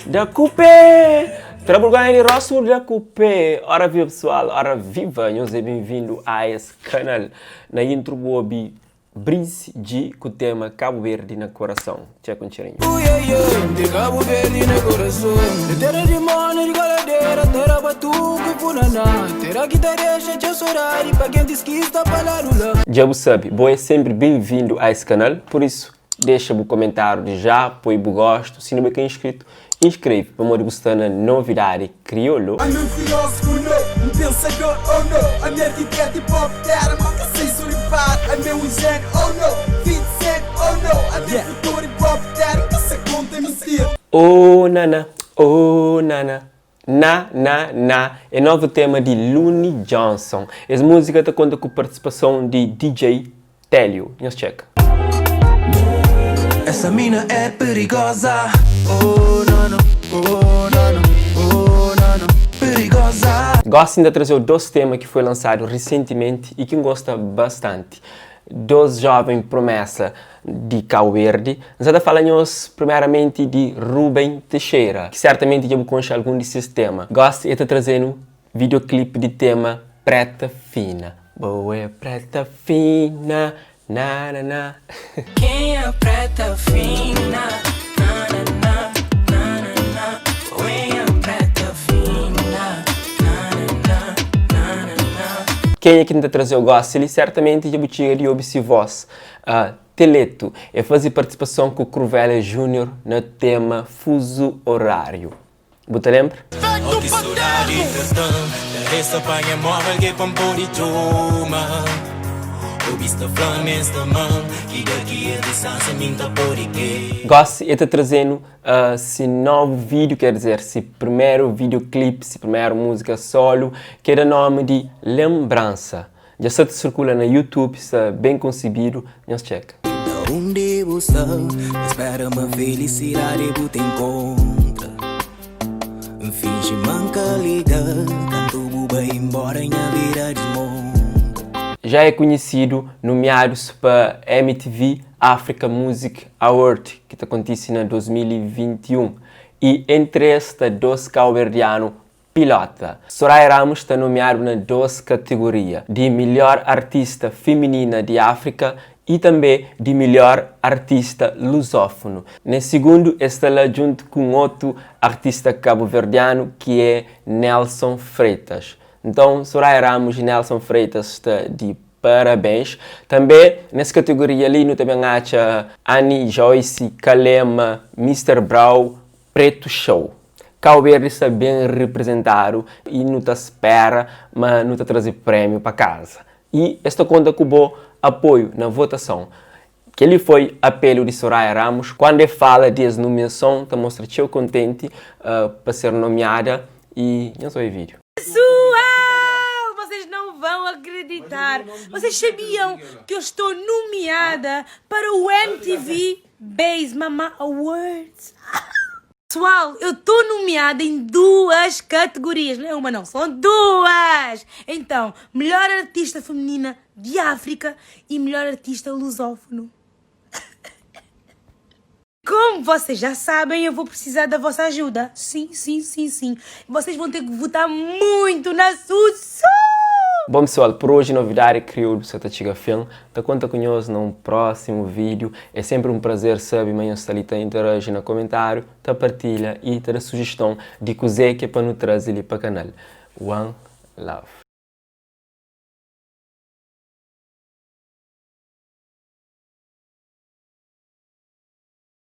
Da ku pé! Tra burgonha di rostu, da ku pé! Ora viva pesoal, ora viva! Nhos é ben-vindu a es kanal. Na intro bu obi Breeze G ku tema Cabo Verde na coração. Txeka un txerinhu. De Cabo Verde na coração Terra de mona de coladeira Terra batuco e funaná Terra que ta deixa txeu saudade Pa gentes que sta pa lado lá Dja bu sabe, bo é senpri ben-vindu a es kanal, pur isu, dexa bu komentáriu di já, poi bu gostu, si inda bu é ka inscrito, inscreve, pamodi bu sta na Novidadi Kriolu. Ami um filósofo no, um pensador oh no Ami arquiteto hip hop terra ma ka sei so ripar Ami é um gênio oh no, 50 cent oh no Ami é futuro hip hop terra ka sa conta mentira. Oh nana, oh nana, na na na é novu tema di Luni Johnson. Es múzika ta konta ku partisipason di DJ Télio. Nhos txeka. Essa mina é perigosa, oh nana, oh nana, oh nana, perigosa. Gosi N ta traze-u dos tema ki foi lansadu risentimenti i ki N gosta bastanti. Dos joven promesa di Kau Verdi. N sa ta fala nhos primeramenti di Ruben Teixeira, ki sertamenti dja bu konxe algun di ses tema. Gosi e ta traze-nu videoclip di tema Preta Fina. Bo é preta fina, na na na. Quem é preta fina, na na na, na na na. Bo é preta fina, na na na, na na na. Kenha ki N ta traze-u gosi li sertamenti dja bu txiga di obi si vos. Teleto e faze partisipason ku Cruvelia Junior na tema Fuzu Horário. Bu ta lenbra? Oh ki sodadi ta sta-m Ta resta panha móvel ke pa N pode txoma Obi sta fla-m es ta ama-m Ki daki es distánsia mi N ta pode ke. Gosi e ta traze-nu si novu vídiu, ker dizer, si primeru videoclip, si primeru múzika solu, ki e da nomi di Lenbransa. Dja sta ta sirkula na YouTube, sta ben konsibidu, nhos txeka. Na undi bu sta ta spera ma felicidade bu ta encontra N fingi ma N ka liga kantu bu bai embora nha vida desmonta. Já é konhesidu nomiadus pa MTV Africa Music Award ki ta kontise na 2021 i entri es sta dos kauberdianu Pilota. Soraya Ramos sta nomiadu na dos kategoria, di Melhor Artista Feminina di Áfrika y tanbe di Melhor Artista Lusófonu. Nes sigundu es sta la djuntu ku un otu artista kabuverdianu ki é Nelson Freitas. Nton Soraya Ramos y Nelson Freitas sta di parabéns. Tanbe nes kategoria li nu ta ben atxa Anny Joyce, Kalema, Mister Brau, Preto Show. Kau Verdi sta ben riprizentadu y nu ta spera ma nu ta traze prémiu pa kaza. Y es ta konta ku bo apoiu na votason. Kel-li foi apelu di Soraya Ramos kuandu e fala di es nomiason, ta mostra txeu kontenti pa ser nomiada y nhos obi vídiu. Pessoal, vocês não vão acreditar. Vocês sabiam que eu estou nomeada para o MTV Base Mama Awards? Pessoal, eu estou nomeada em duas categorias, não é uma não, são duas! Então, melhor artista feminina de África e melhor artista lusófono. Como vocês já sabem, eu vou precisar da vossa ajuda. Sim, sim, sim, sim. Vocês vão ter que votar muito na Sussu! Bom pessoal, por hoje Novidadi Kriolu sa ta txiga fin. Ta konta ku nhos na un prósimu vídiu. É sénpri un prazer sabe ma nhos sta li ta interaji na komentáriu, ta partilha i ta da sujiston di kuzê ki é pa nu traze li pa kanal. One love.